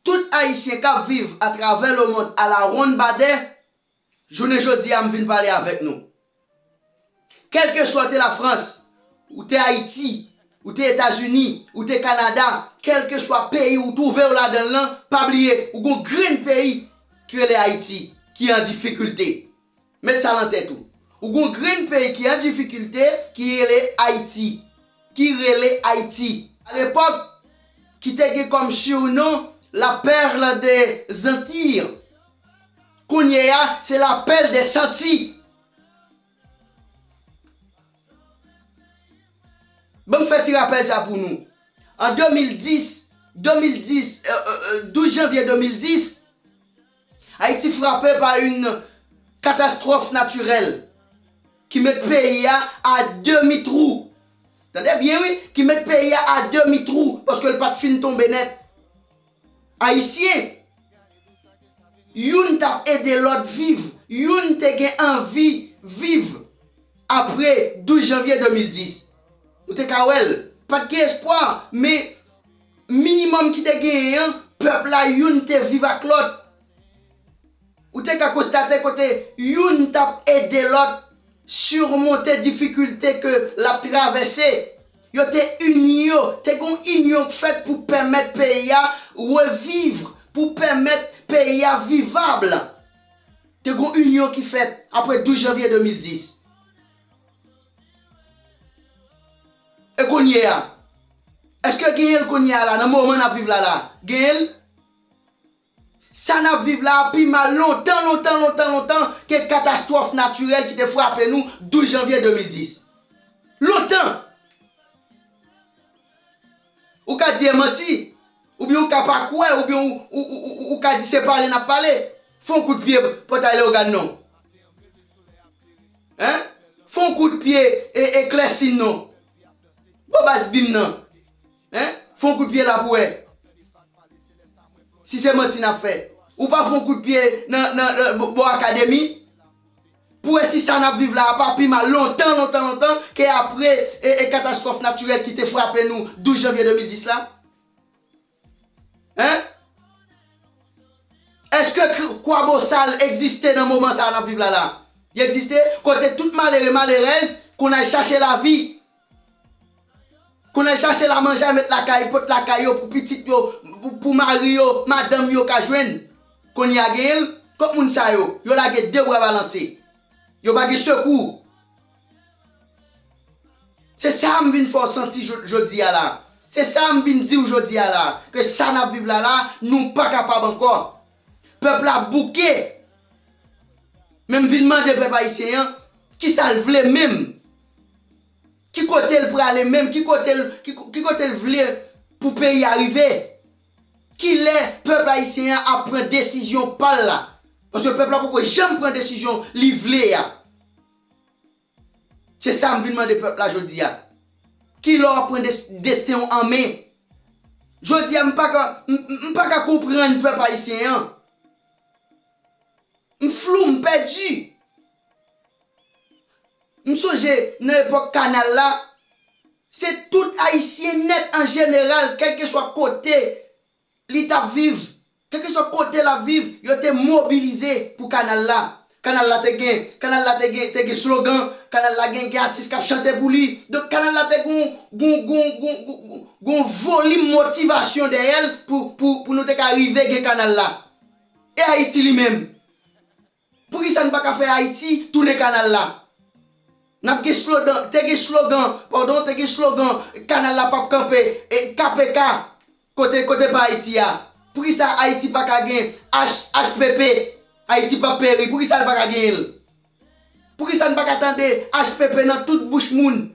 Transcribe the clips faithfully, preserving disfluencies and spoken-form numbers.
Tout Ayisyen k ap viv atravè lemonn a la ronn badè, jounen jodi a m vin pale avèk nou. Kèlkeswa w te Lafrans, ou te Ayiti, ou te Etazini, ou te Kanada, kèlkeswa peyi ou twouve w ladan l lan, pa bliye, ou gon grenn peyi ki rele Ayiti, ki an difikilte. Met sa nan tèt ou. Ou gon grenn peyi ki an difikilte, ki rele Ayiti. Ki rele Ayiti. Alepòk, ki te gen kòm surnon la perle des Antilles. Kounye a, se la perle des Antilles. Ban m fè ti rapèl sa pou nou. An de mil dis, de mil dis, euh, euh, euh, douz janvye de mil dis, Ayiti frape pa yon katastwòf natirèl ki met peyi a a demi twou. Tande byen, wi, ki met peyi a a demi twou, paske l pa t fin tonbe nèt. Ayisyen, youn t ap ede lòt viv, youn te gen anvi viv apre douz janvye de mil dis. Ou te ka wè l, pa t gen espwa, men minimòm ki te genyen an, pèp la youn te viv ak lòt. Ou te ka konstate kote youn t ap ede lòt simonte difikilte ke l ap travèse. Yo te ini yo, te gon inyon k fèt pou pèmèt peyi a reviv, pou pèmèt peyi a vivab. Te gon inyon ki fèt apre douz janvye de mil dis. E kounye a? Èske genyen l kounye a la, nan moman n ap viv la la? Genyen l? Sa n ap viv la a pi mal lontan, lontan, lontan, lontan ke katastwòf natirèl ki te frape nou douz janvye de mil dis. Lontan! Ou ka di e manti, oubyen ou ka pa kwè, oubyen ou, ou, ou, ou, ou ka di se pale n ap pale. Fè yon kout pye pòtay Leyogàn non. Hein? Fè yon kout pye e, e Klèsin non. Bò baz Bim nan. Hein? Fè yon kout pye la pou wè. Si se manti n ap fè. Ou pa fè yon kout pye nan, nan, nan bò, bò akademi. Pou wè si sa n ap viv la a pa pi mal lontan, lontan, lontan ke apre e, e katastwòf natirèl ki te frape nou douz janvye de mil dis la. Hein? Èske Kwabosal egziste nan moman sa a n ap viv la la? Li egziste kote tout malere, malerèz konn al chache lavi. Konn al chache lamanje al met lakay, pot lakay yo pou pitit yo, pou, pou mari yo, madanm yo ka jwenn. Kounye a genyen l, kot moun sa yo? Yo lage de bra balanse. Yo pa gen sekou. Se sa m vin fè w santi jo-, jodi a la. Se sa m vin di w jodi a la. Ke sa n ap viv la la, nou pa kapab ankò. Pèp la bouke. Men m vin mande pèp ayisyen an, kisa l vle menm? Ki kote l prale menm? Ki kote l, ki, ki kote l vle pou peyi a rive? Kilè pèp ayisyen an ap pran desizyon pa l la? Paske pèp la poko janm pran desizyon li vle a. Se sa m vin mande pèp la jodi a. Kilè w ap pran des-, desten w an men? Jodi a, m pa ka, m, m, m pa ka konprann pèp ayisyen an. M flou, m pèdi. M sonje nan epòk kanal la, se tout Ayisyen nèt an jeneral, kèlkeswa kote li t ap viv, kèlkeswa kote l ap viv, yo te mobilize pou kanal la. Kanal la te gen, kanal la te gen, te gen slogan, kanal la gen, gen atis k ap chante pou li. Donk, kanal la te gon, gon, gon, gon, gon, gon, gon volim motivasyon dèyè l pou, pou, pou nou te ka rive gen kanal la. E Ayiti li menm? Poukisa n pa ka fè Ayiti tounen kanal la? N ap gen slogan, te gen slogan, padon, te gen slogan, kanal la p ap kanpe, e K P K, kote, kote pa Ayiti a. Poukisa Ayiti pa ka gen H-, H P P, Ayiti p ap peri, poukisa l pa ka genyen l? Poukisa n pa ka tande H P P nan tout bouch moun?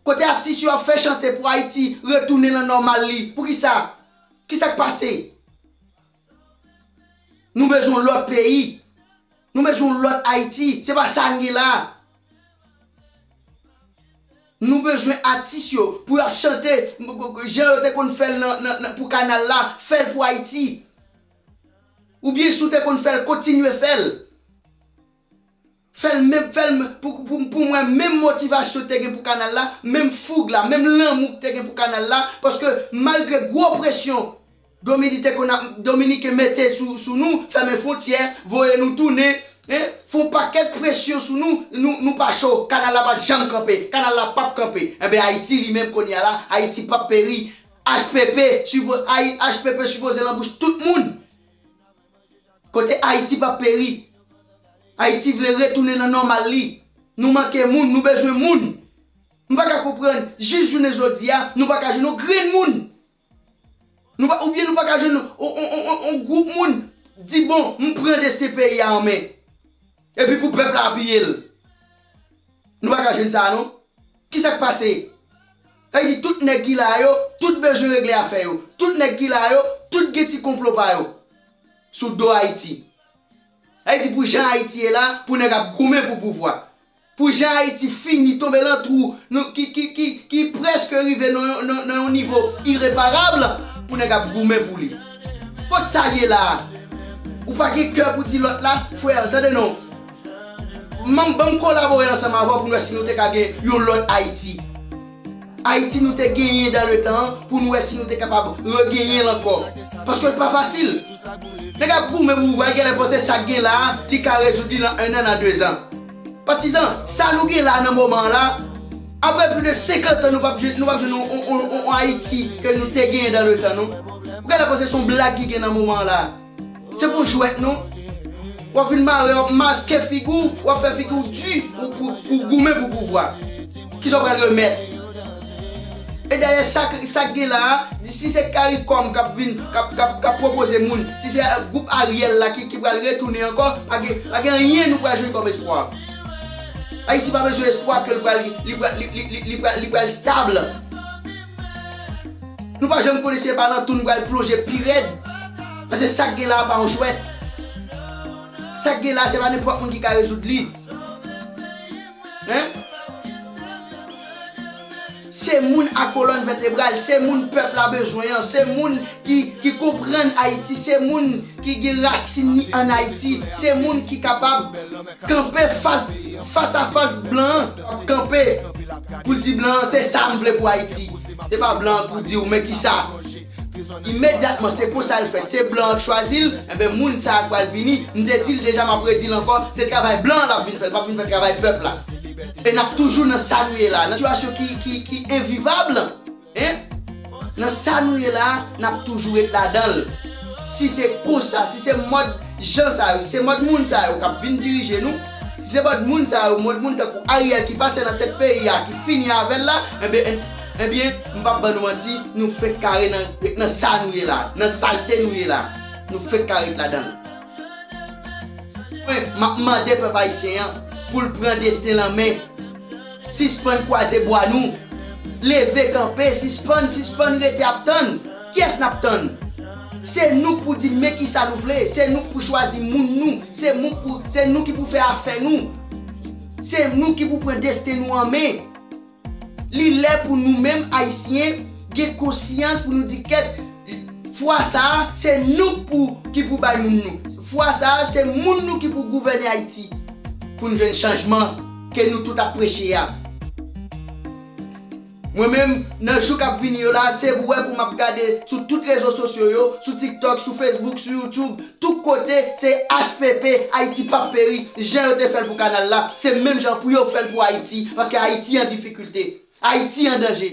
Kote atis yo ap fè chante pou Ayiti retounen nan nòmal li. Poukisa? Kisa k pase? Nou bezwen yon lòt peyi. Nou bezwen yon lòt Ayiti. Se pa sa n gen la. Nou bezwen atis yo pou y ap chante, jan yo te konn fè l nan, nan, nan, pou kanal la, fè l pou Ayiti. Oubyen si w te konn fè l, kontinye fè l. Fè l menm, fè l pou, pou, pou mwen, menm motivasyon te gen pou kanal la, menm foug la, menm lanmou ki te gen pou kanal la, paske malgre gwo presyon, Dominiken konn ap, Dominiken mete sou, sou nou, fèmen fwontyè, voye nou tounen, en, fè yon pakèt presyon sou nou, nou, nou pa cho, kanal la pa janm kanpe, kanal la p ap kanpe. Enben, Ayiti li menm kounye a la, Ayiti p ap peri. H P P, sipo-, Ayi-, H P P sipoze nan bouch tout moun. Kote Ayiti p ap peri. Ayiti vle retounen nan nòmal li. Nou manke moun, nou bezwen moun. M pa ka konprann, jis jounen jodi a, nou pa ka jwenn yon grenn moun. Nou pa, oubyen nou pa ka jwenn yon, yon, yon, yon, yon gwoup moun di, bon, m pran desten peyi a an men. Epi pou pèp la apiye l. Nou pa ka jwenn sa a, non. Kisa k pase? Sa vle di tout nèg ki la yo, tout bezwen regle afè yo. Tout nèg ki la yo, tout gen ti konplo pa yo sou do Ayiti. Sa vle di pou jan Ayiti ye la, pou nèg ap goumen pou pouvwa. Pou jan Ayiti fini, tonbe nan twou, nou, ki, ki, ki, ki prèske rive nan, nan, nan yon nivo ireparab, pou nèg ap goumen pou li. Kot sa l ye la a? Ou pa gen kè pou di lòt la, frè, tande non. Ban m, ban m kolabore ansanm avè w pou n wè si nou te ka gen yon lòt Ayiti. Ayiti nou te genyen dan le tan an, pou n wè si nou te kapab regenyen l ankò. Paske l pa fasil. Nèg ap goumen pou pouvwa, genlè panse sa k gen la a, li ka rezoud li nan en an, nan de zan. Patizan, sa nou gen la nan moman an la, apre plis de senkant an, nou p ap jwenn, nou p ap jwenn yon, yon, yon, yon, yon Ayiti ke nou te genyen dan le tan, non. Ou genlè panse se yon blag ki gen nan moman an la. Se pou jwèt, non. W ap vin mare, w ap maske figi w, w ap fè figi w di pou, pou, pou goumen pou pouvwa. Kisa w pral remèt? E dayè, sa k, sa k gen la a, di si se CARICOM k ap vin, k ap, k ap, k ap pwopoze moun, si se gwoup Ariel la ki, ki pral retounen ankò, pa gen, pa gen anyen nou pral jwenn kòm espwa. Ayiti pa bezwen espwa ke li pral, li pral, li, li, li, li pral, li pral stab. Nou pa janm konnen si se pa nan tou nou pral plonje pi rèd. Paske sa k gen la a pa yon jwèt. Sa k gen la a, se pa nenpòt moun ki ka rezoud li. Hein? Se moun a kolòn vètebral, se moun pèp la bezwen an, se moun ki, ki konprann Ayiti, se moun ki gen rasin li ann Ayiti, se moun ki kapab kanpe fas, fas a fas blan an, kanpe pou l di blan an, se sa m vle pou Ayiti. Se pa blan an pou di w, men kisa? Imedyatman, se konsa l fèt. Se blan an k chwazi l, enben, moun sa a k pral vini, m te di l deja, m ap redi l ankò, se travay blan an l ap vin fè, l p ap vin fè travay pèp la. E n ap toujou nan sa nou ye la, nan sitiyasyon ki, ki, ki envivab, en? Nan sa nou ye la, n ap toujou ret ladan l. Si se konsa, si se mòd jan sa yo, si se mòd moun sa yo k ap vin dirije nou, si se mòd moun sa yo, mòd moun tankou Ariel ki pase nan tèt peyi a, ki fini avè l la, enben, en-, ebyen, m p ap ban nou manti, nou fenk kare nan, nan sa nou ye la, nan salte nou ye la. Nou fenk kare ret ladan l. Mwen, m ap mande pèp ayisyen an pou l pran desten l an men. Sispann kwaze bwa nou. Leve kanpe, sispann, sispann rete ap tann. Kiyès n ap tann? Se nou k pou di men kisa nou vle, se nou k pou chwazi moun nou, se nou k pou, se nou ki pou fè afè nou. Se nou ki pou pran desten nou an men. Li lè pou nou menm Ayisyen gen konsyans pou nou di kèt, fwa sa a, se nou k pou, ki pou bay moun nou. Fwa sa a, se moun nou ki pou gouvène Ayiti. Pou n jwenn chanjman ke nou tout ap preche a. Mwen menm, nan jou k ap vini yo la, se pou wè pou m ap gade sou tout rezo sosyo yo, sou TikTok, sou Facebook, sou YouTube, tout kote, se H P P, Ayiti p ap peri, jan yo te fè l pou kanal la, se menm jan pou yo fè l pou Ayiti, paske Ayiti an difikilte, Ayiti an danje.